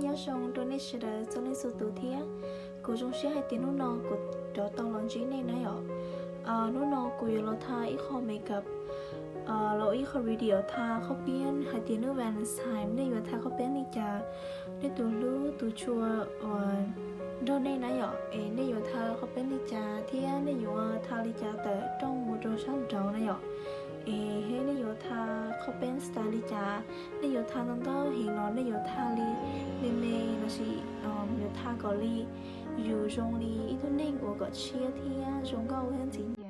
Nyob zoo rau nej sawv daws txhua leej txhua tus thiab. Kuv zoo siab hais tias hnub no kuv rov tau los ntsib nej na yom. Hnub no kuv yuav los tha ib qho makeup los ib qho video tha qhov peeb hais tias hnub Valentine nej yuav tha qhov peeb li cas, nej tus hlub tus tshua uas nrog nej na yom, es nej yuav tha qhov peeb li cas thiab nej yuav tha li cas tawm rooj mus rau sab nraud na yom. Es thiab nej yuav tha qhov peeb style li cas, nej yuav tha ntau ntau heev los nej yuav tha li me me lossis yuav tha kom li yus zoo li ib tug neeg uas kom tshiab thiab zoo nkauj thiab ntxim nyob.